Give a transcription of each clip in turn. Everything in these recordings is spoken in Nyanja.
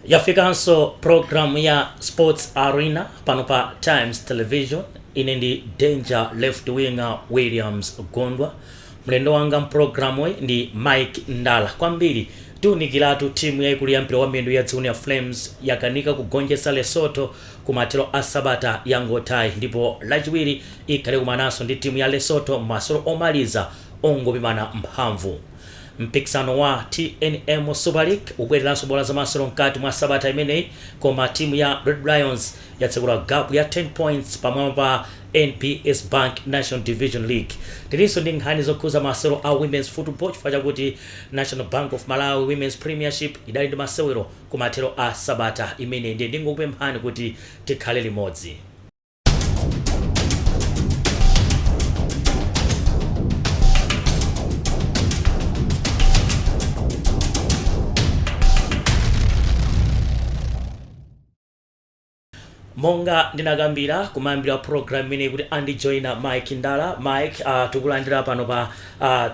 Yafikanso programu ya Sports Arena pano pa Times Television. Ine ndi Danger Left Winger Williams Gondwa. Mlendo wanga mpulogalamu ndi Mike Ndala. Kwambiri tiunikiratu timu yaikulu ya mpira wa miyendo ya dziko ya Flames yakanika kugonjetsa Lesotho kumathero a sabata yangothayi, ndipo Lachiwiri ikhale kumananso ndi timu ya Lesotho masewero omaliza ongopimana mphamvu. Mpikisano wa TNM Super League ubwereranso bola za masewero mkati mwa sabata imeneyi, koma timu ya Red Lions yatsekula gap ya 10 points pamwamba pa NBS Bank National Division League. Tilinso ndi nkhani zokhuza masewero a women's football chifukwa chakuti National Bank of Malawi Women's Premiership idali ndi masewero kumathero a sabata imeneyi. Ndiye ndingokupemphani kuti tikhale limodzi. Monga ndinakambira kumayambira program imeneyi kuti andijoyina Mike Ndala. Mike, tikulandira pano pa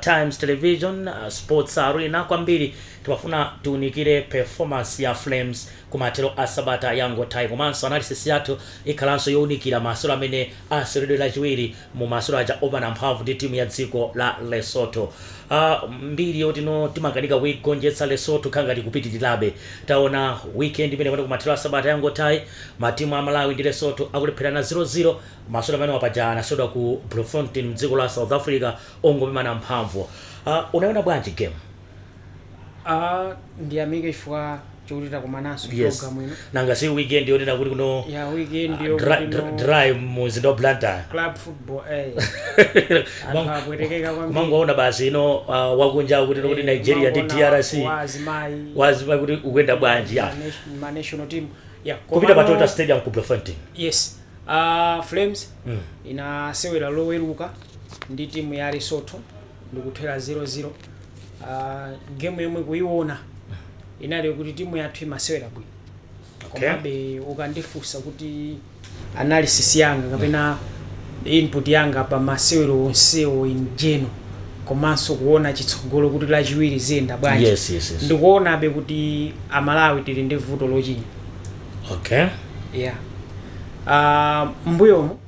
Times Television, Sports Arena. Kwambiri timafuna tiunikire performance ya Flames kumathero a sabata yangothayi, komanso analysis yathu ikhalanso yowunikira masewero amene aseweredwe Lachiwiri mu masewero aja opana mphamvu ndi timu ya dziko la Lesotho. Mbiri yoti no timakanika kuigonjetsa Lesotho khala ngati kupitirirabe. Taona weekend imene pano kumathero a sabata yangothayi matimu a Malawi ndi Lesotho akulepherana 0-0. Masewero amene wapaja anasewedwa ku Bloemfontein mdziko la South Africa, ongopimana mphamvu. Unaona bwanji game? Ndiyamike chifukwa chokuti takumananso program ino. Nanga si weekend yonena kuti kuno ya weekend dry, yokuti dry, no dry mumzinda wa Blantyre. Club football, anthu apwetekeka kwambiri. Kumangoona basi ino wakunja kuti kuti Nigeria ndi kumangoona DRC wa azimayi wazima kuti ukuyenda bwanji ya ma national team ya kupita pa komano- Toyota Stadium ku Bloemfontein. Yes, Flames inasewera Loweruka ndi timu ya Lesotho ndikuthera 0-0. Game yomwe kuiona inali kuti timu yathu imasewera bwino. Komabe ukandifunsa kuti analysis yanga kapena input yanga pa masewero onsewo in general, komanso kuona chitsogolo kuti Lachiwiri ziyenda bwanji, yes. ndikuonabe kuti Amalawi tili ndi vuto lochinya. Yeah, mbuyomu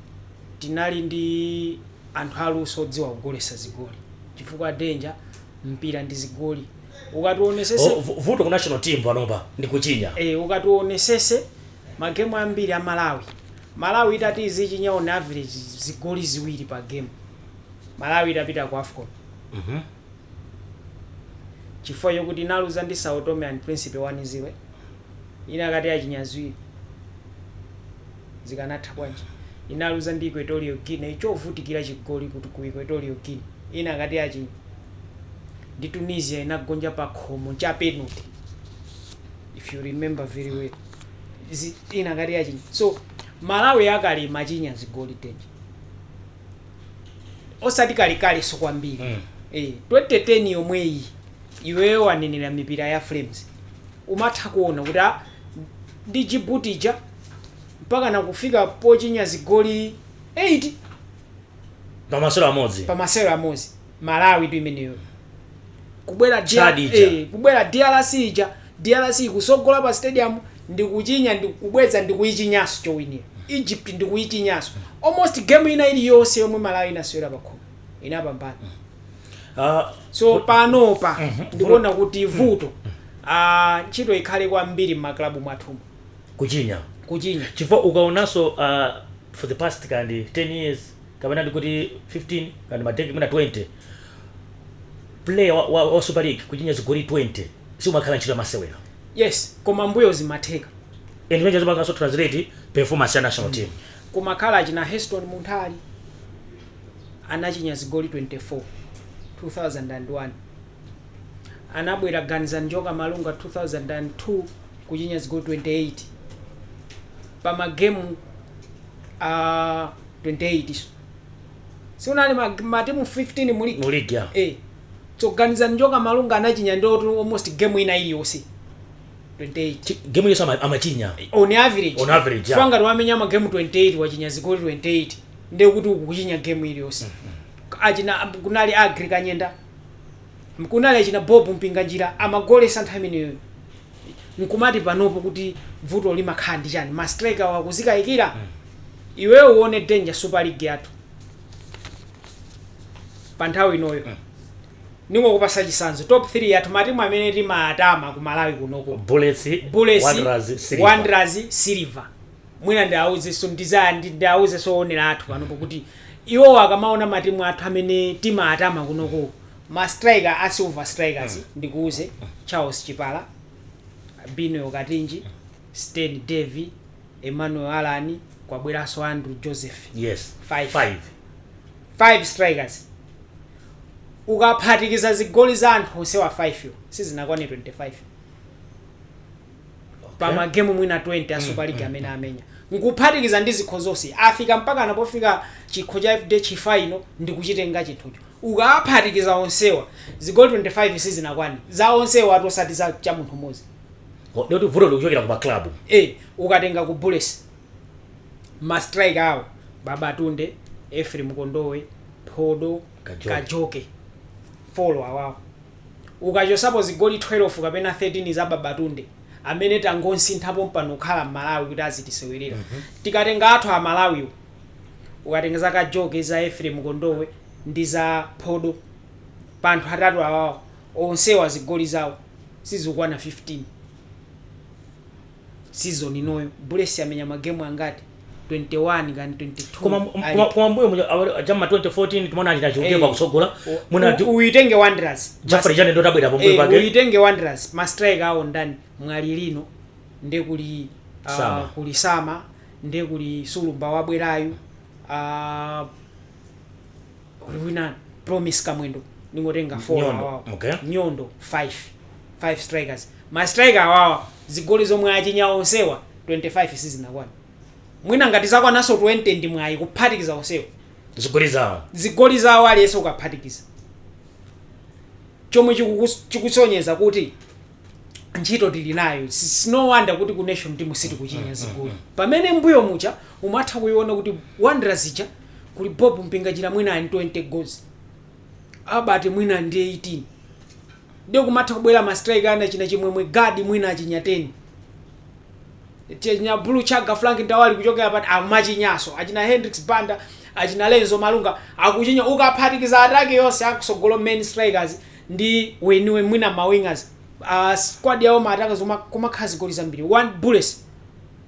tinali ndi anthu aluso odziwa kugolesa zigoli, chifukwa danger mpira ndi zigoli. Ukationesese Oh, vuto ku national team panopa ndi kuchinya. Ukationesese magemu ambiri a Malawi, Malawi itati izichinya on average zigoli 2 pa game, Malawi itapita ku AFCON, chifukwa chokuti inaluza ndi Sao Tome and Principe 1-0, inakati achinya 2 zikanatha bwanji? Inaluza ndi Equatorial Guinea chovutikira chigoli kuti ku Equatorial Guinea inakati achinya. Ndi Tunisia inagonja pa khomo cha penalty, if you remember very well. Inakati achinya. So Malawi akale imachinya zigoli, danger, osati kalekale so kwambiri. 2010 yomweyi iweyo wanenera mipira ya Flames, umatha kuona kuti ndi Djibouti ija mpaka nakufika pochinya zigoli 8 pa masewero amodzi. Pa masewero amodzi. Malawi tu imeneyo. Kubwera Chad ija. Kubwera DRC ija, DRC kusogola pa stadium ndikuchinya, ndikubweza, ndikuyichinyanso chowinira. Egypt ndikuyichinyanso. Almost game ina iliyonse yomwe Malawi inasewera pakhomo inapambana. So panopa ndikuona kuti vuto, ntchito ikhale kwambiri m'maklabu mwathumu. Kuchinya. Kuchinya. Chifukwa ukaonanso for the past kandi 10 years kapena ndikuti 15 kandi madecade mwina 20, player wa Super League kuchinya zigoli 20 siumakhala ntchito yamasewera. Yes, koma mbuyo zimatheka. And imene zipanganso translate performance ya national team. Kumakhala achina Heston Munthali, anachinya zigoli 24 2001. Anabwera Ganizani Njoka Malunga 2002 kuchinya zigoli 28 pa magemu a 28. So siunali matimu 15 mu league. Mu league, ya. So Ganizani Njoka Malunga anachinya ndoto almost game ina iliyonse 28. Game iliyonse amachinya. On average. On average, yeah. Fangati wamenya magemu 28, wachinya zigoli 28, ndiye kuti ukuchinya game iliyonse. Achina kunali Agri Kanyenda, kunali achina Bob Mpinganjira amagolesa nthawi imeneyo. Nkumati panopo kuti vuto limakhala ndi chani? Ma striker wakuzikayikira. Iweyo uone Danger, Super League yathu pa nthawi inoyo, ningokupasa chitsanzo, top 3 yathu, matimu amene timatama ku Malawi kunoko: Bullets, Bullets, Wanderers, Silver. Wanderers, Silver. Mwina ndiauze ndiauze soonera athu panopo kuti iwo akamaona matimu athu amene timatama kunoko, ma striker a Silver Strikers, ndikuuze: Charles Chipala, Bino Katinji, Stan Davy, Emmanuel Alani, kwabweranso Andrew Joseph. Five. Five. Five strikers, ukaphatikiza zigoli za anthu onsewa 5 yo, sizinakwane 25 pa magemu mwina 20 a Super League amene amenya, nkuphatikiza ndi zikho zonse. Afika mpaka anapofika chikho cha FDH final ndikuchitenga chinthucho. Ukaphatikiza onsewa, zigoli 25 sizinakwane za onsewa, atosati za cha munthu mmodzi. Oh, ndikuti vuto likuchokera ku maklabu. Ukatenga ku Bullets, ma striker awo Babatunde, Ephraim Kondowe, Phodo, Kajoke. Kajoke, four awawo. Ukachosapo zigoli 12 kapena 13 za Babatunde amene tangonsinthapo mpano kukhala mmalawi kuti azitisewerera, tikatenga athu amalawiwo, ukatenga za Kajoke, za Ephraim Kondowe ndi za Phodo, pa anthu atatu awawo onsewa zigoli zawo sizikwana 15. Season inoyo Bullets amenya magemu angati? 21 kani 22? Koma koma mbuyo chamma 2014 timaona achita chiuke pakusogola muna Uyitenge Wanderers. Jafari Jane ndo tabwera pomwe pake. Uyitenge Wanderers, ma striker awo ndani? Mwalilino, nde kuli Sama. Kuli Sama, nde kuli Sulumba wabwerayu, kuli wina Promise Kamwendo. Ningotenga 4 Nyondo, awawa. okay. Nyondo, 5, 5 strikers. Ma striker awawa zigoli zomwe achinya onsewa 25 sizinakwana. Mwina ngati zakwananso 20 ndi mwayi, kuphatikiza onsewa. Zigoli zawo. Zigoli zawo aliyense ukaphatikiza, chomwe chikusonyeza kuti ntchito tili nayo. No wonder kuti ku national team sitikuchinya zigoli, pamene mbuyo mucha umatha kuiona kuti Wanderers ija kuli Bob Mpingachira, mwina ali 20 goals, Albert mwina ndi 18, ndiye kumatha kubwera ma striker ana china Chimwemwe Gadi, mwina achinya 10, chenya Blue Chaga, Frank Ndawali kuchokera pati amachinyaso, achina Hendrix Banda, achina Lenzo Malunga akuchinya. Ukaphatikiza attack yonse akusogolo, main strikers ndi weniwe mwina ma wingers, squad yawo ma attackers kumakhala zigoli zambiri. One Bullets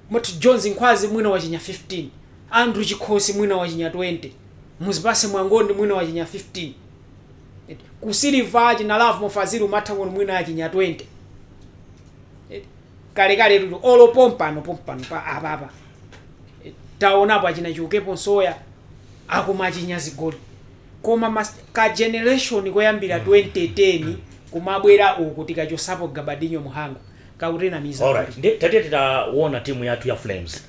mati Jones Nkhwazi mwina wachinya 15, Andrew Chikhosi mwina wachinya 20, Muzipase Mwangondi mwina wachinya 15. Ku Silver achina Love Mofazili umatha kuona mwina achinya 20. Kalekale tutu olo pompano pompano pa apapa taonapo achina Chiukepo Nsoya akumachinya zigoli, koma ka generation koyambira 2010 kumabwera uku, tikachosapo Gabadinho Muhango, kakutinamiza. Alright, ndi tatiye titaona timu yathu ya Flames,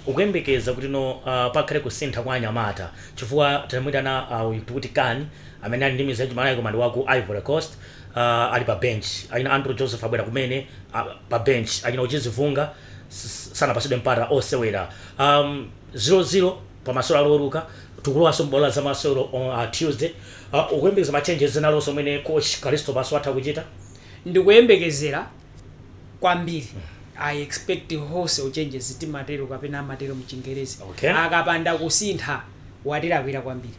ukuyembekeza kuti no pakhale kusintha kwa anyamata, chifukwa tinamuyitana tikuti kani amene ali ndi mizu yachimalawi koma ndi waku Ivory Coast, ali pa bench. Achina Andrew Joseph abwera kumene pa bench. Achina Uchizivunga sanapasidwe mpata osewera. 0-0 pamasewero aloweruka, tikulowanso mbola za masewero on Tuesday. Ukuyembekeza ma changes nalonso amene coach Calisto Paso atha kuchita? Ndikuyembekezera kwambiri. I expect wholesale changes, timatero kapena amatero mchingerezi. Akapanda kusintha watilakwira kwambiri.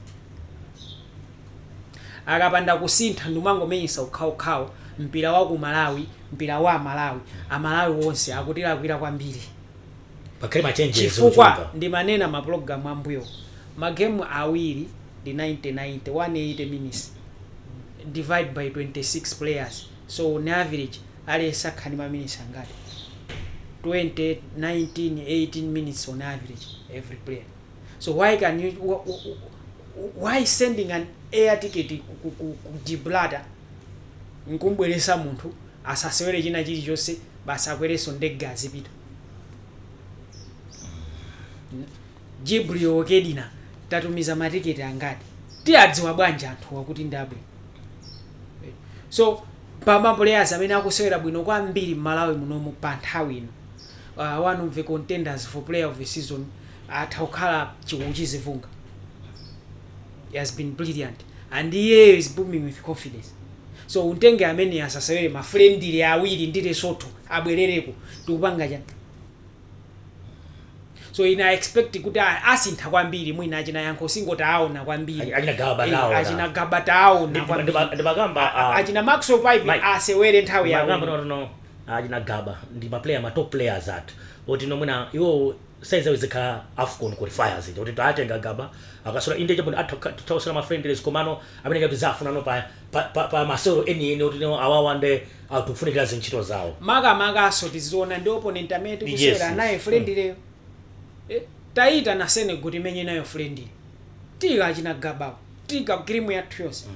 Akapanda kusintha ndimangomenyesa ukhawukhawu mpira wa ku Malawi, mpira wa Malawi, Amalawi onse akutilakwira kwambiri. Pakhale ma changes Chifukwa ochuluka. ndimanena mapulogalamu ambuyo, magemu awiri ndi 90 90, 180 minutes divide by 26 players, so on average aliyense akhala ndi ma minutes angati? 20, 19, 18 minutes on average every player. So why can you why sending an air ticket ku Gibraltar nkumbweresa munthu asasewere china chilichonse, basi akwerenso ndege azipita? Jibril Okedina, tatumiza matiketi angati? Tiyadziwa bwanji anthuwa kuti ndi abwino? So pama players amene akusewera bwino kwambiri m'Malawi munomu pa nthawi ino, one of the contenders for player of the season atha kukhala Chikuchizivunga. He has been brilliant and iyeyo is booming with confidence. So untenge amene asasewere ma friendly awiri ndi Lesotho, abwerereko, tikupanga chani? So ina expect kuti asintha kwambiri, mwina achina Yankho singoti aona kwambiri. Achina Gaba taona. Achina Gaba taona kwambiri. Ndibakamba Achina Maxwell Pipe Mike. asewere nthawi Ndibakamba yawo. No, achina Gaba ndi ma player, ma top players athu, oti no mwina iwo size yawo izikhala AFCON qualifiers ija, kuti tatenga Gaba akasula inde chabwino, atha ma friendlies, komano amene chakuti zafunano pa masewero enieni, oti no awawa nde akufunikira zintchito zawo. Makamakaso tiziona ndi opponent amene tikusewera naye friendly. Tayita na Senegal timenye nayo friendly, tika achina Gabawo, tika cream yathu yonse.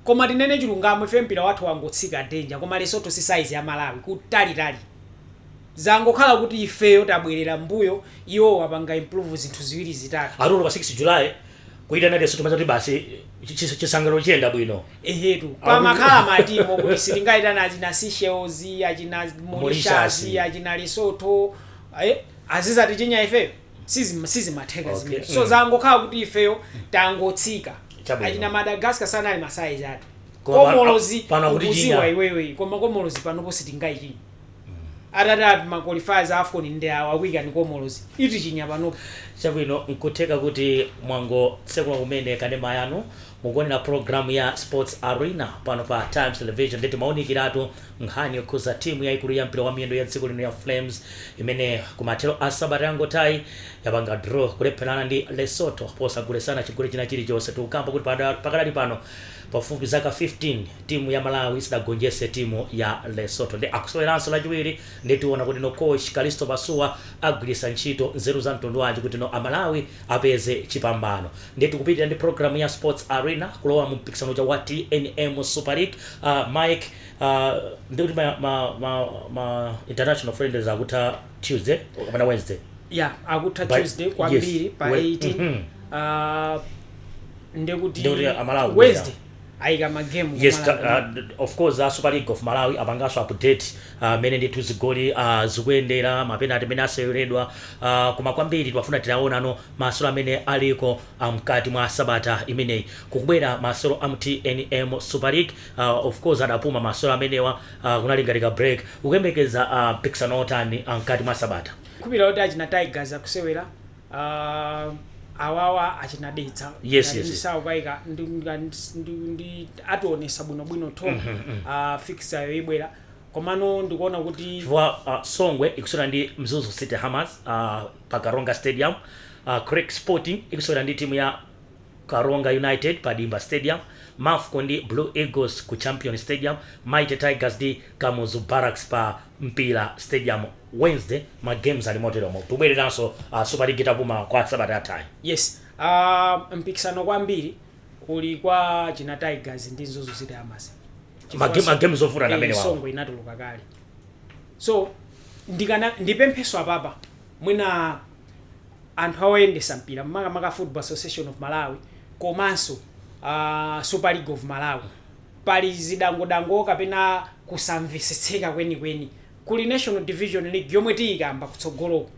Koma tinene chilungamo, ife mpira wathu wangotsika, danger. Koma Lesotho si size ya Malawi kutalitali. Zangokhala kuti ifeyo tabwerera mbuyo, iwo wapanga improve zinthu ziwiri zitatu. Atulo pa 6 July kuitana Lesotho kuti basi chisangalalo chiyenda bwino. Ehetu, pamakhala matimo kuti sitingayitana achina Seychelles, achina Mauritius, Mauritius. achina Lesotho, azizatichinya ifeyo. Sizimatheka zimene. So zangokhala kuti ifeyo tangotsika. Chabwino. Achina Madagascar sanali ma size athu. Koma Komolozi pano akutichinya. Ukuziwa iweyo, koma Komolozi panopo sitingayichinya. Atati ati ma qualifiers a AFCON ndi awo akuyika ni Komolozi, itichinya panopo. Chabwino, nkutheka kuti mwangotsekula kumene kanema yanu, mukuonera programu ya Sports Arena pano pa Times Television. Ndeti maunikiratu nkhani yokhuza timu yayikulu ya mpira wa miyendo ya dziko lino ya Flames, imene kumathero a sabata yangotayi yapanga draw, kulepherana ndi Lesotho posagulesana chigoli china chilichonse. Tikukamba kuti pakadali pano pafupi zaka 15 timu ya Malawi isidagonjese timu ya Lesotho, ndi akuseweranso Lachiwiri. Ndi tiona kuti no coach Kalisto Pasuwa agwiritsa ntchito nzeru za mtundu wanji kuti no Amalawi apeze chipambano. Ndi tikupitira ndi programu ya Sports Arena, kulowa mu mpikisano uja wa TNM Super League. Mike, ndikuti ma international friendlies akutha Tuesday kapena Wednesday? Ya, akutha Tuesday kwambiri, pa 18. Ndekuti Ndekuti Amalawi Wednesday ayika magemu. Yes, of course, Super League of Malawi apanganso update mene ndithu zigoli zikuyendera, ma penalty amene aseweredwa, koma kwambiri timafuna tinaonano masewero amene aliko mkati mwa sabata imeneyi. Kukubwera masewero a TNM Super League. Of course adapuma masewero amenewa, kunali ngati ka break. Ukuyembekeza mpikisano otani mkati mwa sabata? Kupira kuti achina Tigers akusewera, awawa achinadetsa saukayika ndi ationesa bwinobwino to fixture yo ibwera, komano ndikuona kuti Chifukwa Songwe ikusewera ndi Mzuzu City Hammers pa Karonga Stadium, Creck Sporting ikusewera ndi timu ya Karonga United pa Dimba Stadium, Mafco ndi Blue Eagles ku Champion Stadium, Mighty Tigers ndi Kamuzu Barracks pa Mpira Stadium. Wednesday ma games ali moteromo. Tubwereranso Super League itapuma kwa sabata yathayi. Yes, mpikisano kwambiri uli kwa china Tigers ndi Mzuzu City Hammers. Ma games ovuta ndi amene wawo. Songwe inatuluka kale, so ndikana ndipempheso apapa, mwina anthu awoyendesa mpira, makamaka Football Association of Malawi komanso Super League of Malawi, pali zidangodango kapena kusamvesetseka kwenikweni. Kuli National Division League yomwe tiyikamba kutsogoloko.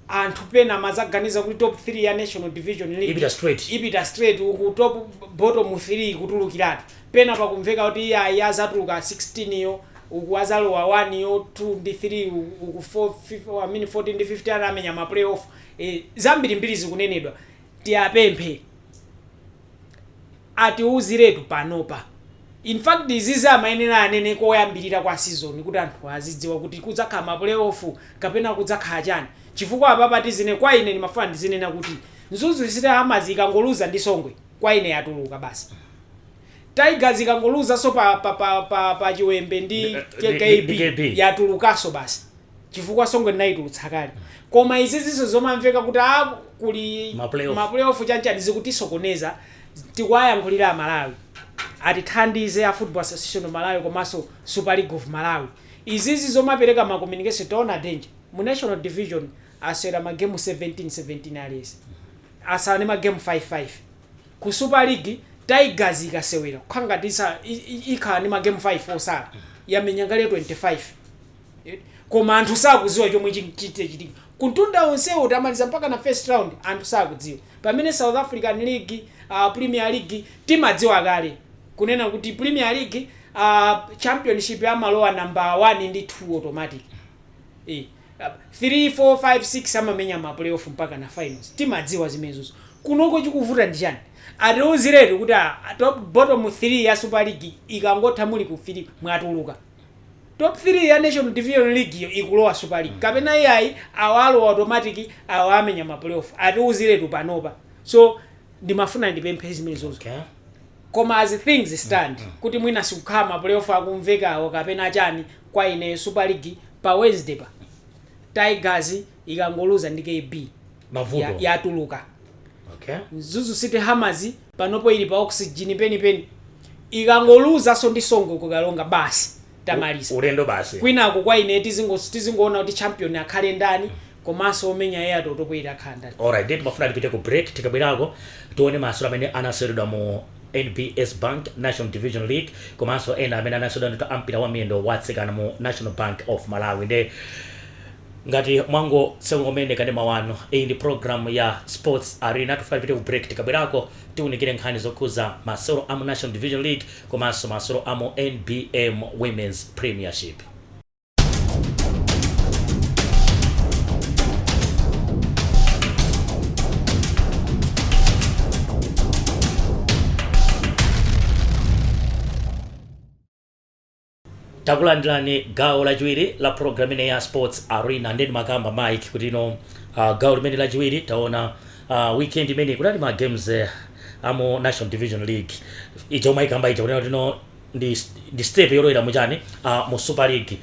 Anthu pena amazaganiza kuti top 3 ya National Division League Ipita straight. Ipita straight, uku top bottom 3 kutulukiratu. Pena pakumveka kuti iye ayi, azatuluka 16 yo, uku azalowa 1 yo, 2 ndi 3, uku 4, 5, I mean 14 ndi 15 amenya ma playoff. Zambirimbiri zikunenedwa. Tiyapemphe atiuziretu panopa. In fact, izizi amayenera anene koyambirira kwa season kuti anthu azidziwa kuti kudzakhala ma playoff kapena kudzakhala chani, chifukwa apapa tizine, kwa ine ndimafuna ndizinena kuti Mzuzu City Hammers ikangoluza ndi Songwe, kwa ine yatuluka basi. Tigers ikangoluzaso pa Chiwembe ndi Ndi KB, KB. yatulukaso basi, chifukwa Songwe ndinayitulutsa kale. Koma izizinso zomamveka kuti a kuli Ma playoff. Ma playoff chanchani, zikutisokoneza. Tikuwayankhulira Amalawi, atithandize a Football Association of Malawi komanso Super League of Malawi. Izizi zomapereka ma communication, taona danger mu National Division asewera magemu 17 17 aliyese, asala ndi magemu 5 5. Ku Super League, Tigers ikasewera kukhangati ikhala ndi magemu 5 osala, yamenya ngale 25. Koma anthu sakudziwa chomwe chite chitika kuntunda onsewo. Tamaliza mpaka na first round, anthu sakudziwa, pamene South African League, Premier League, timadziwa kale. Kunena kuti Premier League, Championship amalowa number 1 ndi 2 automatic. 3 4 5 6 amamenya ma playoff mpaka na finals. Timadziwa zimenezozo. Kunoko chikuvuta ndi chani? Atiuziretu kuti top bottom 3 ya Super League ikangotha muli ku 3 mwatuluka, top 3 ya National Division League iyo ikulowa Super League, kapena iyayi, awalowa automatic, awa amenya ma playoff. Atiuziretu panopa. So ndimafuna ndipemphe zimenezozo. Koma as things stand, kuti mwina sikukhala ma playoff akumvekawo kapena chani, kwa ine Super League pa Wednesday pa Tigers ikangoluza ndi KB, mavuto. Yatuluka. Mzuzu City Hammers panopo ili pa oxygen penipeni, ikangoluzanso ndi Songwe kukalonga, basi, tamaliza. Ulendo basi. Kwinako kwa ine tizingoona kuti champion akhale ndani, komanso omenya iye atotopo akhala ndani. Alright, then timafuna tipite ku break. Tikabwerako tione masewero amene anaseweredwa mu NBS Bank National Division League, komanso ena amene anaseweredwa ndi ampira wa miyendo watsikana mu National Bank of Malawi. Nde ngati mwangotsekula kumene kanema wanu, iyi ndi program ya Sports Arena. Tifuna tipite ku break. Tikabwerako tiunikire nkhani zokhuza masewero amu National Division League komanso masewero amu NBM Women's Premiership. Takulandirani gawo lachiwiri la program ine ya Sports Arena. Ndeni makamba Mike kuti ino gawo limene lachiwiri taona weekend imene kunali ma games amu National Division League. Ija umayikamba ija kunena kuti ino ndi step yolowera muchani, mu Super League.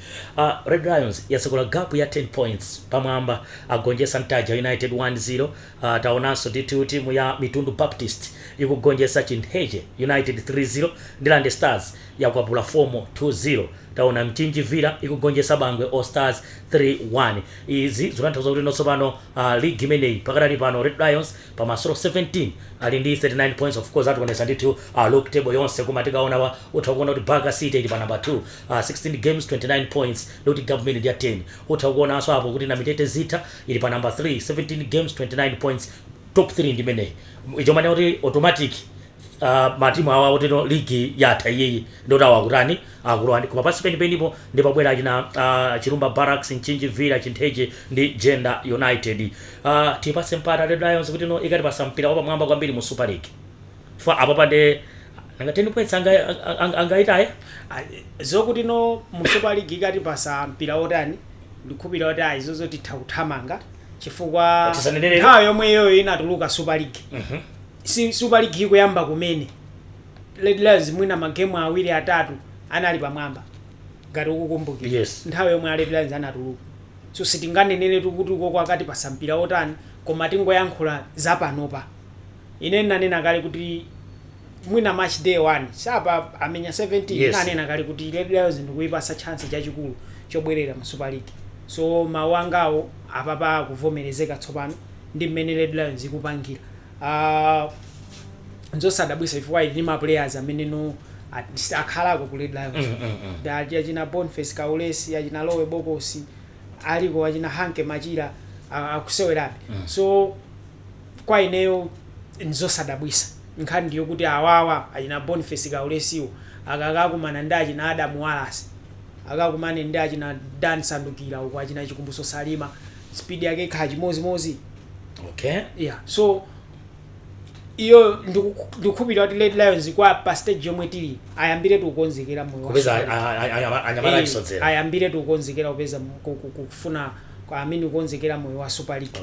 Red Lions yatsekula gap ya 10 points pamwamba, agonjetsa Ntaja United 1-0. Taonanso ndithu timu ya Mitundu Baptist ikugonjetsa Chintheche United 3-0, Ndilande Stars yakwapula Fomo 2-0. Taona Mchinji Villa ikugonjetsa Bangwe All Stars 3-1. Izi zikutanthauza kuti tsopano league imeneyi pakadali pano Red Lions pamasolo 17 ali ndi 39 points. Of course atikonesa ndithu log table yonse, koma tikaona pa utha kuona kuti Baka City ili pa number 2, 16 games, 29 points, ndikuti gap imene ndi ya 10. Utha kuonanso apo kuti Namitete Zita ili pa number 3, 17 games, 29 points. Top 3 ndi imeneyi. Icho mane kuti automatic matimu awa kuti no ligi yatha iyeyi, ndoti awa akutani, akulowa. Koma pansi penipenipo ndi pabwera achina Chirumba Barracks, Mchinji Villa, Chintheche ndi Jenda United. Tipatse mpata Red Lions kuti no ikatipasa mpira wapamwamba kwambiri mu Super League fa apa pande nanga 10 points angaitaye. Ah, zokuti no mu Super League ikatipasa mpira wotani, ndikukhulupirira kuti ayi, izozo titha kuthamanga chifukwa Tisanenere- nthawi yomwe iyoyo inatuluka Super League, si Super League ikuyamba kumene, Red Lions mwina magemu awiri atatu anali pamwamba, ngati ukukumbukira. Yes. Nthawi yomwe a Red Lions anatuluka, so sitinganenere kuti uko akati pasa mpira wotani, koma tingoyankhula zapanopa. Ine nanena kale kuti mwina match day 1 sapa amenya 17. Nanena kale kuti Red Lions ndikuyipasa chance chachikulu chobwerera mu Super League. So mawu angawo apapa akuvomerezeka tsopano ndi mmene Red Lions ikupangira. Nzosadabwisa chifukwa ili ndi ma players amene no akhalako ku Red Lions. Ndi achina Boniface Kaulesi, achina Lowe Bokosi aliko, achina Hanke Machira akusewerabe. So kwa ineyo nzosadabwisa. Nkhani ndiyo kuti awawa achina Boniface Kaulesiwo akakakumana ndi achina Adam Wallace, akakumane ndi achina Dan Sandukira uko, achina Chikumbuso Salima, speed yake ikhala chimozimozi. Yeah, so iyo ndikukhulupirira kuti Red Lions kwa pa stage yomwe tili ayambire tikukonzekera moyo wa kupeza Super League. Anyamata achisodzera. Ayambire tikukonzekera kupeza kufuna amene kukonzekera moyo wa Super League.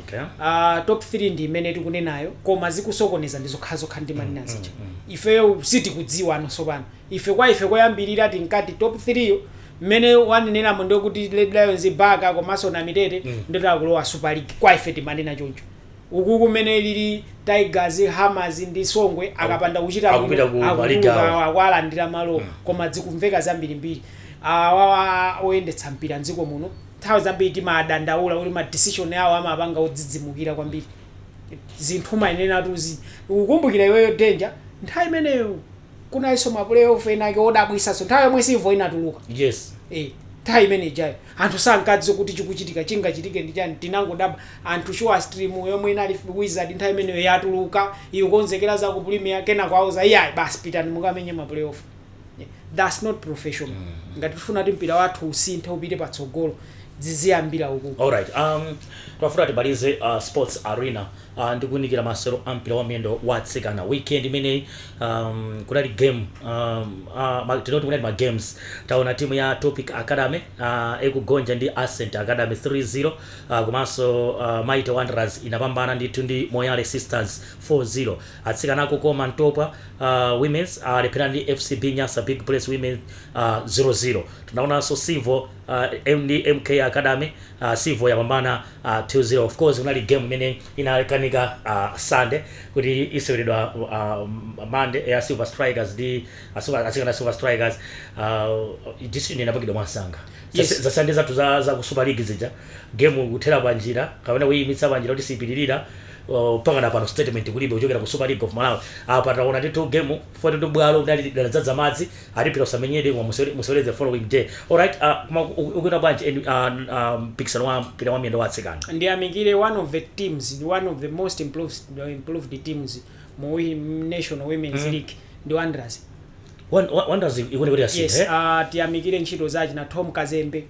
Top 3 ndi imene tikunenayo, koma zikusokoneza ndi zokhazokha ndi manena zija. Ifeyo sitikudziwa ano pano. Ife kwa ife koyambirira tinkati top 3 yo mmene waneneramo ndikuti Red Lions, Baka komanso Namitete ndoti akulowa Super League. Kwa ife timanena choncho. Uku kumene lili Tigers, Hammers ndi Songwe akapanda kuchita Akupita bwino, ku maliga awo. Akualandira malo. Koma zikumveka zambirimbiri. Awawa oyendetsa mpira mdziko muno nthawi zambiri timadandaula kuti ma decision awo amapanga odzidzimukira kwambiri. Zinthu mayenera tuzi ukukumbukira iweyo Danger, nthawi imeneyo kunalinso ma playoff ena ake odabwisaso, nthawi yomwe Silver inatuluka. Nthawi imene ijayo anthu sankadziwa kuti chikuchitika chingachitike ndi chani. Tinangodabwa anthu, Sure Stream yomwe inali Wizard nthawi imeneyo yatuluka, ikukonzekera za ku Premier, kenako auza, "Iyayi, basi, pitani mukamenye ma playoff." That's not professional. Ngati tifuna kuti mpira wathu usinthe, upite patsogolo, ziziyambira uku. Alright, twafuna tibalize Sports Arena ndikuunikira masewero a mpira wa miyendo wa atsikana. Weekend imeneyi kunali game, tinoti kunali ma games. Taona timu ya Topic Academy ikugonja ndi Ascent Academy 3-0, komanso Mighty Wanderers inapambana ndithu ndi Moyale Sisters 4-0. Atsikana akukoma Ntopwa Women's alephera ndi FCB Nyasa Big Bullets Women 0-0. Tunaonanso Civo ndi MK Academy, Civo yapambana 2-0. Of course kunali game imene inakanika Sunday kuti iseweredwa Monday, ya Silver Strikers ndi atsikana Silver Strikers. Decision inapangidwa mwansanga. Yes. Za Sunday zathu za ku Super League zija, game kuthera panjira kapena kuyimitsa panjira kuti sipitirira, pakana pano statement kulibe kuchokera ku Super League of Malawi. Apa taona ndithu game 42, bwalo linali linadzadza madzi, alipira usamenyede koma musewere the following day. Alright, koma ukuona bwanji mpikisano wa mpira wa miyendo wa atsikana? Ndiyamikire one of the teams, one of the most improved teams mu National Women's League ndi Wanderers. Wanderers ikuone kuti Yes. yasintha, eh? Tiyamikire ntchito za achina Tom Kazembe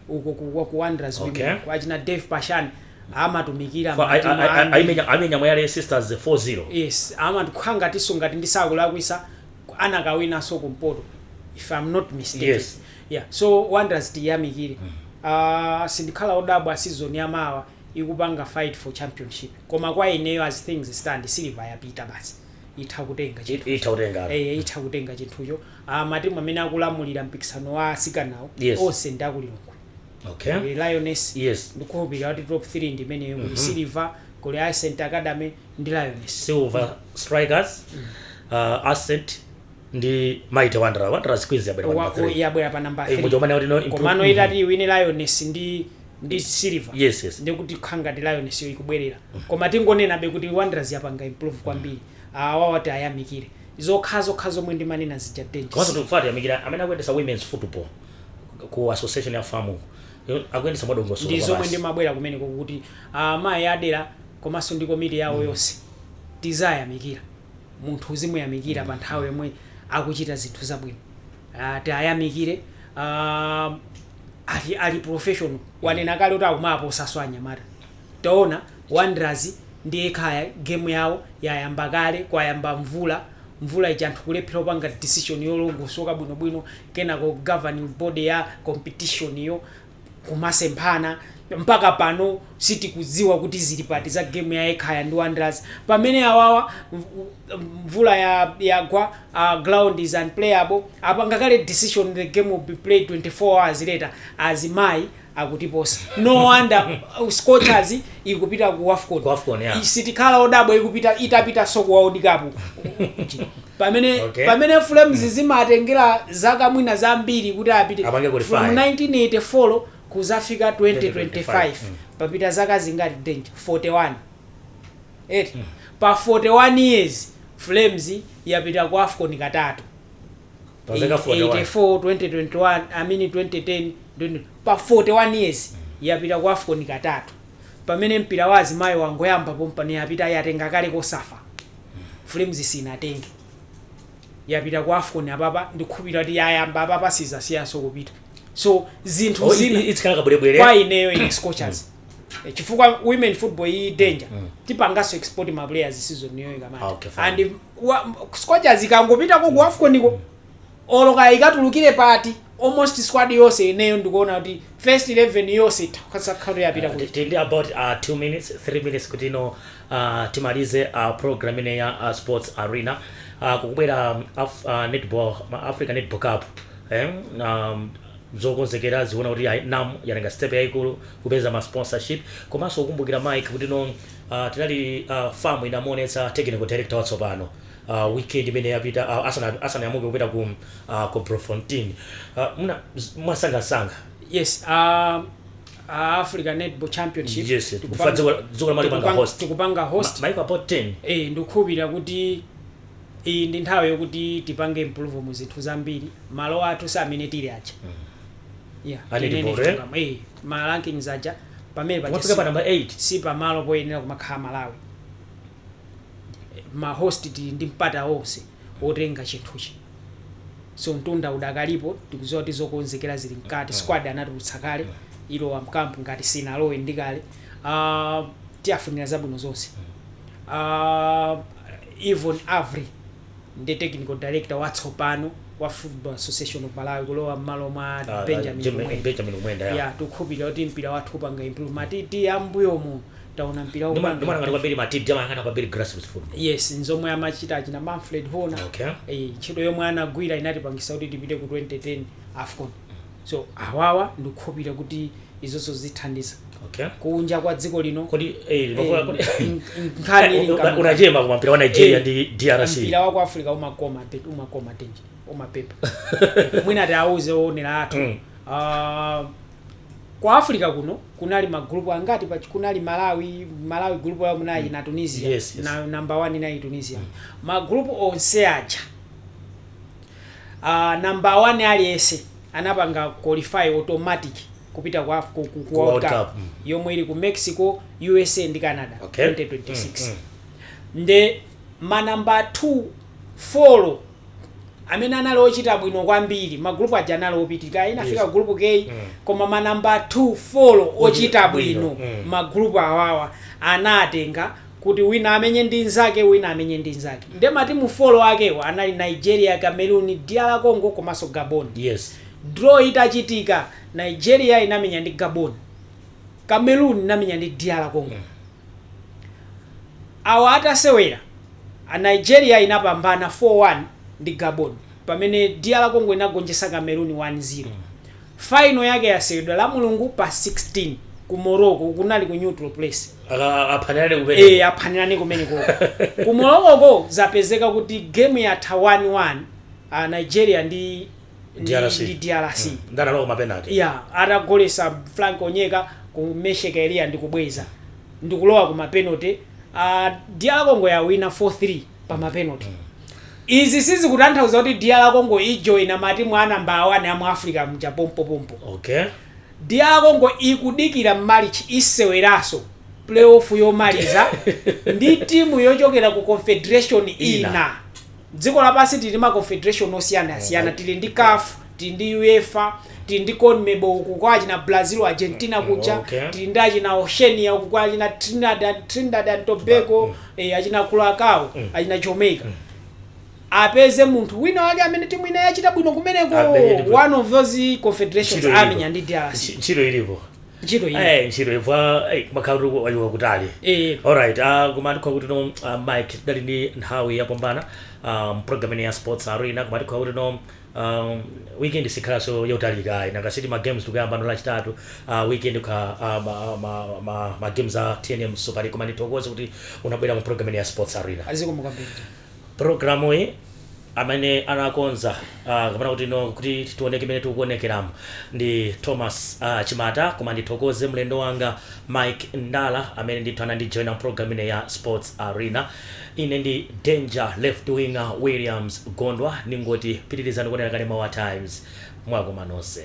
uko ku Wanderers Women, ku achina Dave Pashan, amatumikira matimu ambiri. Aimenya Moyale Sisters 4-0. Yes, amatikhala ngati ndisakulakwisa anakawinanso kumpoto, if I'm not mistaken. Yeah, so Wanderers tiyamikire. Sindikhala odabwa season yamawa ikupanga fight for championship, koma kwa ineyo, as things stand, Silver yapita basi, itha kutenga chinthu. Itha kutenga. Eh, itha kutenga chinthucho. Matimu amene akulamulira mpikisano wa asikanawo onse ndi akulilongwe. Kuli Lioness. Ndikukhulupirira kuti top 3 ndi imeneyo: kuli Silver, kuli Ascent Academy ndi Lioness. Silver Strikers, Ascent ndi Mighty Wanderers. Wanderers Queens yabwera pa number 3. Yabwera pa number Eh, 3. muja umene kuti no Komano itati iwine Lioness ndi Silver, yes ndikuti khangati Lioness yo ikubwerera. Koma tingonenabe kuti Wanderers yapanga improve kwambiri. Awawa ayamikire zokha zokha zomwe ndimanena zija, Komanso danger. tikufuna tiyamikira amene akuyendesa women's football ku association ya FAM, akuyendesa mwadongosolo. Ndi kwa zomwe basi. ndimabwera kumeneko kuti amayi adera komanso ndi komiti yawo yonse tizayamikira. Munthu uzimuyamikira pa nthawi yomwe akuchita zinthu zabwino. Tiyayamikire, ali professional. Wanena kale kuti akumaposaso anyamata. Taona Wanderers ndi Ekhaya, game yawo yayamba kale, kwayamba mvula. Mvula ija anthu kulephera kupanga decision yolongosoka bwinobwino. Kenako governing body ya competition yo kumasemphana, mpaka pano sitikudziwa kuti zili pati za game ya Ekhaya ndi Wanderers. Pamene awawa mvula yagwa, ground is unplayable, apanga kale decision, the game will be played 24 hours later. Azimayi akutiposa. No wonder Scorchers ikupita ku AFCON. Ku AFCON, yeah. Sitikhala odabwa ikupita, itapita so ku World Cup, pamene pamene Flames zimatengera zaka mwina zambiri kuti apite. Apange qualify. From 1984 kuzafika 2025, 2025, papita zaka zingati, Danger? 41 eti. Pa 41 years Flames yapita ku AFCON katatu. Pa zaka 41. 84, 2021, I mean 2010, 20, pa 41 years yapita ku AFCON katatu, pamene mpira wa azimayi wangoyamba pompano yapita, yatenga kale COSAFA. Flames sinatenge. Yapita ku AFCON apapa, ndikukhulupirira kuti yayamba apapa sizasiyanso kupita. So zinthu Oh, zina itsikhala kabwerebwere. kwa ineyo ine Scorchers. Chifukwa women football iyi, Danger, tipanganso export ma players season iyo ikamati. Okay, fine. And Scorchers ikangopitako ku AFCON ko, oloka ikatulukire pati, almost squad yonse ineyo ndikuona kuti first 11 yonse itakhala yapita kuti. Tindi about 2 minutes, 3 minutes kuti ino timalize program ine ya Sports Arena. Kukubwera netball, Africa Netball Cup, eh? Zokonzekera zikuona kuti NAM yatenga step yayikulu kupeza ma sponsorship. Komanso kukumbukira, Mike, kuti no tinali FAM inamuonetsa technical director watsopano weekend imene yapita, asanayamuke kupita ku Bloemfontein. Muna mwasangasanga. Yes, Africa Netball Championship. Yes, kufa dziko lamalipanga host. Tikupanga host. Maiko about 10. Eh, ndikukhulupirira kuti iyi ndi nthawi yokuti tipange improve mu zinthu zambiri. Malo athu si amene tili aja. Yeah, Ali tinene ndipo, eh? chilungamo. Ma rankings aja pamene paja Wafika pa number 8. Si pamalo poyenera kumakhala Malawi. Ma host tili ndi mpata wonse wotenga chinthuchi, so mtunda udakalipo. Tikudziwa kuti zokonzekera zili mkati, squad anatulutsa kale, ilowa mkampu ngati sinalowe ndi kale. Tiyafunira zabwino zonse. Yvonne Avery ndi technical director watsopano wa Football Association of Malawi, kulowa m'malo mwa Benjamin Kumwenda. Benjamin Kumwenda, ya. Ya, tikukhulupirira kuti mpira wathu upanga improve. Matiti ambuyomu taona mpira upanga Ndimanangati kwambiri matiti amayang'ana kwambiri grassroots football. Yes, nzomwe amachita achina Manfred Horner. Ntchito yomwe anagwira inatipangisa kuti tipite ku 2010 AFCON, so awawa ndikukhulupirira kuti izonso zithandiza kunja kwa dziko lino. Kodi kodi Nkhani ili unachema kuma mpira wa Nigeria ndi DRC. Mpira wa ku Africa umakoma, umakoma tenje, umapepa. Mwina tiauze oonera athu, kwa Africa kuno kunali magrupu angati? Kunali Malawi, Malawi group yawo munali na Tunisia. Yes. Na number 1 inali Tunisia. Magrupu onse aja, number 1 aliyense anapanga qualify automatic kupita ku World World Cup, Cup. yomwe ili ku Mexico, USA ndi Canada 2026. Nde manamba 2, 4 amene anali ochita bwino kwambiri, magrupu aja anali opitika, inafika group K, koma manamba 2, 4 ochita bwino, bwino magrupu awawa anatenga kuti wina amenye ndi nzake, wina amenye ndi nzake. Nde matimu 4 akewo anali Nigeria, Cameroon, DR Congo komanso Gabon. Draw itachitika, Nigeria inamenya ndi Gabon, Cameroon inamenya ndi DR Congo. Awa atasewera, a Nigeria inapambana 4-1 ndi Gabon, pamene DR Congo inagonjetsa Cameroon 1-0. Final yake yasewedwa la Mulungu pa 16 ku Morocco, kunali ku neutral place. Aphanirane kumene. Aphanirane kumenekoko ku Morocco. Zapezeka kuti game yatha 1-1, a Nigeria ndi DRC. ndi DRC. Ndanalowa mapenalty. Ya, atagolesa Frank Onyeka ku Mesheka Elia ndikubweza ndikulowa ku mapenalty, DR Congo yawina 4-3 pa mapenalty. Izi sizikutanthauza kuti DR Congo ijoyina matimu a namba 1 amu Africa mchapompopompo. DR Congo ikudikira March, iseweraso playoff yomaliza ndi timu yochokera ku confederation Ina. Ina. Dziko lapansi tili ma confederation osiyanasiyana. Tili ndi CAF, tili ndi UEFA, tili ndi CONMEBOL uku kwa achina Brazil, Argentina kuja. Tili ndi achina Oceania uku kwa achina Trinidad and Tobago, achina Curacao, achina Jamaica. Apeze munthu wina wake amene timu ina yachita bwino kumeneko, Amenye ndi one of those confederations, Ntchito ilipo. amenya ndi DRC. Ntchito ilipo. Ntchito iyi. Ntchito ilipo. Kumakhala kuti wachoka kutali. Alright, koma ndikhowa kuti no, Mike, tidali ndi nthawi yapambana program ine ya Sports Arena, koma ndikhowa kuti no, weekend sikhalanso yotalika ayi, nakasiti ma games tikuyamba no Lachitatu, weekend kha ma games a TNM Super League. Koma ndithokoze kuti unabwera mu program ine ya Sports Arena. Azikomo kwambiri. Programu iyi amene anakonza, kapena kuti no, kuti tioneke imene tikuonekeramo ndi Thomas Chimata. Koma ndithokoze mlendo wanga Mike Ndala amene ndithu anandijoina program ine ya Sports Arena. Ine ndi Danger Left Winger Williams Gondwa, ningoti pitirizani kuonera kanema wa Times. Mwakoma nonse.